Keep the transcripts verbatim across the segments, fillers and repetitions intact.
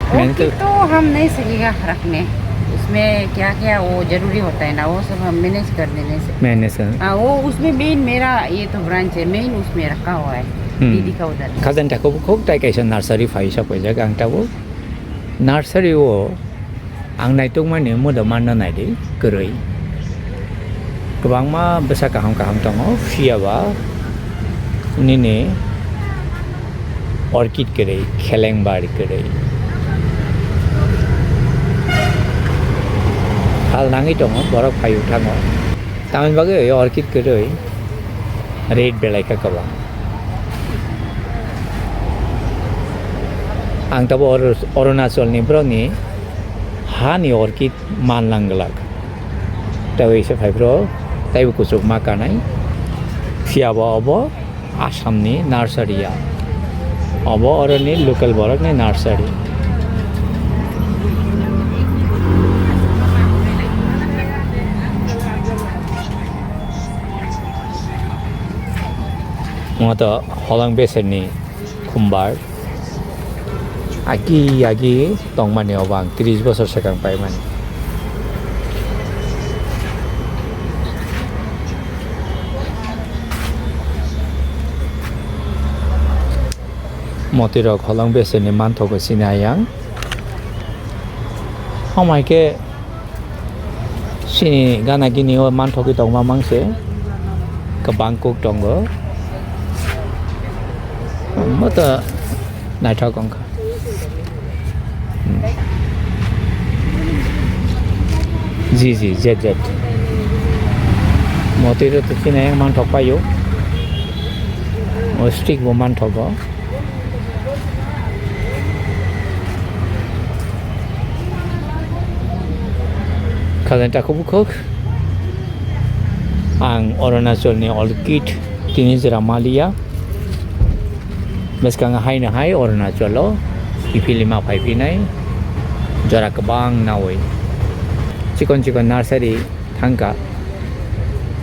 वो मैंने तो किट तो हम नहीं सकेगा रखने, उसमें क्या क्या वो जरूरी होता है ना, वो सब हम मैनेज कर देने से। मैंने सर हाँ, वो उसमें मेन मेरा ये तो ब्रांच है, मेन उसमें रखा हुआ है। हम्म। दीदी का उधर। Khajani takhuk bukhuk tai kaisa nursery phaisa paijak ang tabuk. Nursery o ang naitukmani mudo manna naidi kwrwi. Kwbangma bwsa kaham kaham tongo, phiyaba nini orchid kwrwi, khelengbar kwrwi. Phal nangwi tongo, borok phaiwi thango. Tamoni bagwi orchid kwrwi rate belai kha kwbang. Ang tabuk Arunachalni borokni hani orchid man nang glak. Tei waisa phai phro teibo kuchuk ma kanai. Phiyaba obo Assamni nursery ya. Obo oroni local borokni nursery. Omo to holong beserni khumbar. Agi agi tongmani obo ang tris bosor swkang paimani. Motwi rok holong beserni manthogo sini ayang. Omo hai khe Chini gana gini o manthogwi tongma mangse kwbang kuk tongo. Omo to naithok wngkha. Hmm. Ji, ji, jet, jet. Motwi rw to chini manthok paio. O stick bo manthogo. Khajani takhuk bukhuk. Ang Arunachalni orchid tini jora maliya. Bwskango haino hai Arunachalo kiphilwi ma phaiphinai jora kwbang nawi. Chikon chikon nursery thangkha,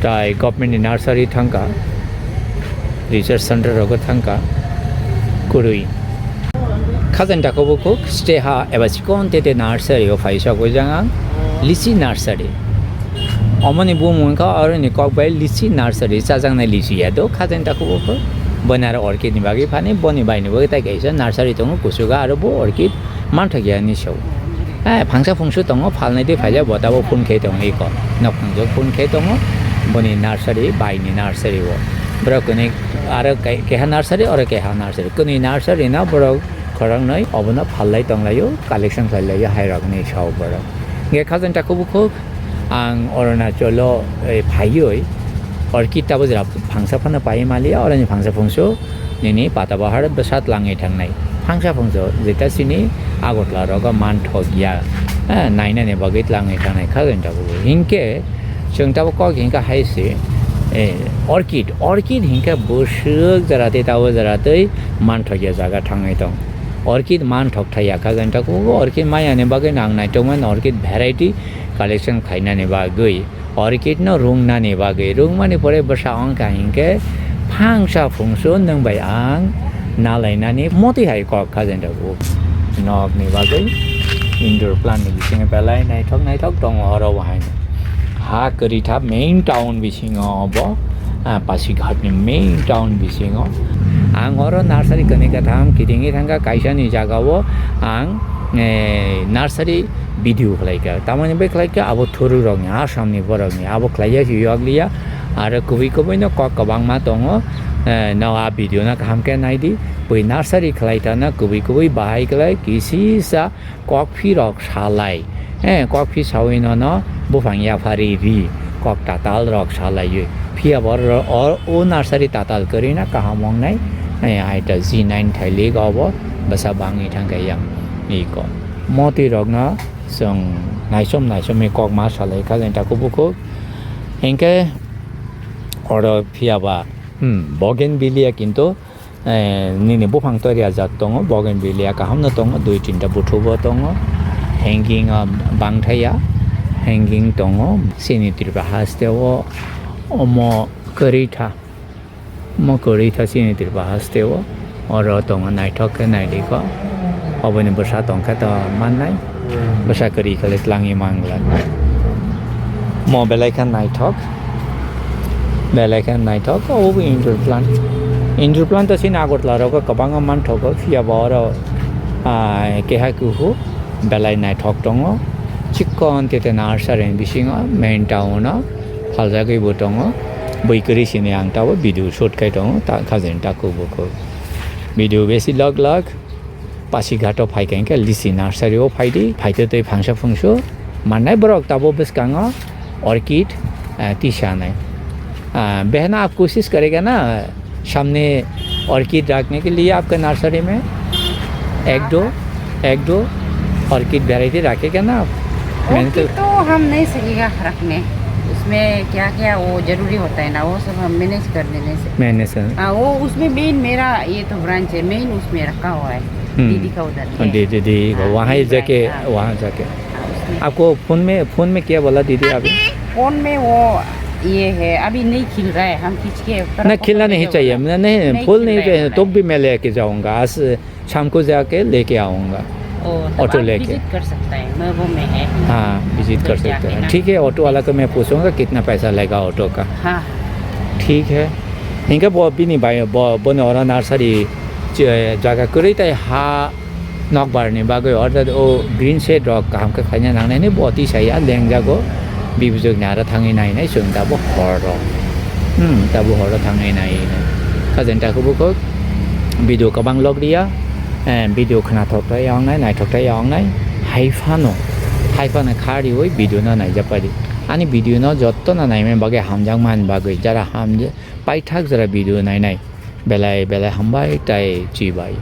tai government ni nursery thangkha, research center rogo thangkha, kwrwi. Khajani takhuk bukhuk state ha eba chikon tete nursery o phaisa gojang ang, litchi nursery. Omoni bumung wngkha oroni kok bai litchi nursery, chajaknai litchi ya do khajani takhuk bukhuk. Boni aro orchid ni bagwi phani, boni bai ni bagwi tai kaisa nursery tongo kuchugo, aro bo orchid manthok ya hinwi sao. Eh, phangsa phungsu tongo, phalnai twi phaijak, bo tabuk phone khe tongo iko. Nok phungjak phone khe tongo, boni nursery, bai ni nursery o. Borok kwnwi aro ke-, keha nursery, oro keha nursery. Kwnwi nursery no borok khoroknwi obono phalnai tonglaio, collection khlailaio, hai rokni sao borok. Hingkhe khajani takhuk bukhuk ang Arunachalo, eh, phaiwi orchid tabuk jora phangsa phano paiwi maliya, oroni phangsa phungsu nini pata bahar bwsa tlangwi thangnai. Phangsa phungsu jeta chini Agartala rogo manthok ya, eh, nainani bagwi tlangwi thangnai khajani takhuk. Hinkhe chwng tabuk kok hinkhe hai se, eh, orchid, orchid hinkhe bwswk jora tei tabuk jora tei manthok ya jaga thangwi tong. Orchid manthok thai ya khajani takhuk, orchid maya ni bagwi nang naitokmani orchid variety collection khlainani bagwi. Orchid no rwngnani bagwi, rwngmani pore bwsa wngkha hinkhe phangsa phungsu nwng bai ang nalainani motwi hai kok khajani rw-, nokni bagwi indoor plant ni bisingo belai naithok naithok tongo oro bo haino. Ha kwrwi tha main town bisingo obo, ah, Pasighat ni main town bisingo. Ang oro nursery kwnwi katham kitingwi thangkha, kaisa ni jaga o ang, eh, nursery video khlaikha, tamoni bai khlaikha abo thuru rokni, Assam ni borokni, abo khlaiya se yokliya, aro kubui kubui no kok kwbangma tongo, eh, no a video no kaham khe naidi, bui nursery khlai tana kubui kubui bahai khlai kisisa kokphi rok salai, eh, kokphi sawi nono buphang yaphari ri, kok tatal rok salaiwi, phiya bor o, o nursery tatal kwrwi na kaham wngnai, eh, aita G nine thailik obo bwsa bangwi thangkha yang iko. Motwi rokno chwng naisom naisomwi kok ma salai kha jani takhuk bukhuk. Hinkhe oro phiya ba, hmm, bougainvillea kintu, eh, nini buphang toria jat tongo, bougainvillea kaham no tongo, dui tinta buthu bo tongo, hanging, ah, bangthaya, hanging tongo, chini Tripura haste o omo kwrwi tha. Omo kwrwi tha chini Tripura haste o, oro tongo naithok khe naidi kho. Oboni bwsa tongkha to mannai. Bwsa kwrwi khe le tlangwi mangla. Mo belai khe naithok. Belai khe naithok. Obo indoor plant. Indoor plant to chini Agartala rogo kwbangma manthogo. Phiya bo oro, ah, keha kuhu belai naithok tongo. Chikon tete nursery ni bisingo main town o phaljagwi bo tongo. Bui kwrwi sini ang tabuk video shoot khai tongo. Ta khajin takhuk bukhuk. Video besi log log. Pasighat o phai khe, hwnkhe Lisi nursery o phai di, phai twi twi phangsa phungsu mannai borok tabuk bwskango orchid, eh, tisa nai. Ah, behna aap koshish karega na, samne orchid rakhne ke liye aapke nursery mein ek do, ek do orchid variety rakhega na aap? मैंने तो orchid to hum nahi sakega rakhne, usme kya kya wo zaruri hota hai na, wo sab hum manage kar lene se. मैंने से हाँ, वो उसमें मेन मेरा ये तो ब्रांच है, मेन उसमें रखा हुआ है। हम्म। दीदी का उधर है। दीदी, दीदी का हाँ, वहाँ ही दीदी का जाके, है, हाँ। वहाँ जाके। हाँ, उसमें आपको फोन में, फोन में क्या बोला दीदी अभी? फोन में वो ये है, अभी नहीं खिल रहा है, हम खींच के तरफ नहीं, खिलना नहीं चाहिए। नहीं, नहीं, फूल नहीं चाहिए, तो भी मैं लेके जाऊंगा। आज शाम को जाके लेके आऊंगा। ओ, तब ऑटो आप लेके। विजिट कर सकता है, महबूब में है। हाँ, विजिट कर सकते हैं। ठीक है, ऑटो वाला को मैं पूछूंगा कितना पैसा लेगा ऑटो का। हाँ। ठीक है। Hingke bo bini bai, bo, boni oro nursery je jaga kwrwi tei ha nokbar ni bagwi order o green shed rok kaham khe khaina nangnai ni bo twi saya lengjago bibijok ni aro thangwi nainai chwng tabuk horo. Hmm, tabuk horo thangwi nainai. Khajenta khe bukhuk video kwbang log riya, eh, video khnathok tei wngnai, naithok tei wngnai. Hai phano, hai phano kha riwi video no naijak pai di. Ani video no jotto no naimani bagwi hamjak man bagwi jara hamjak. Paithak jora video nainai, belai belai hambai tai chibai.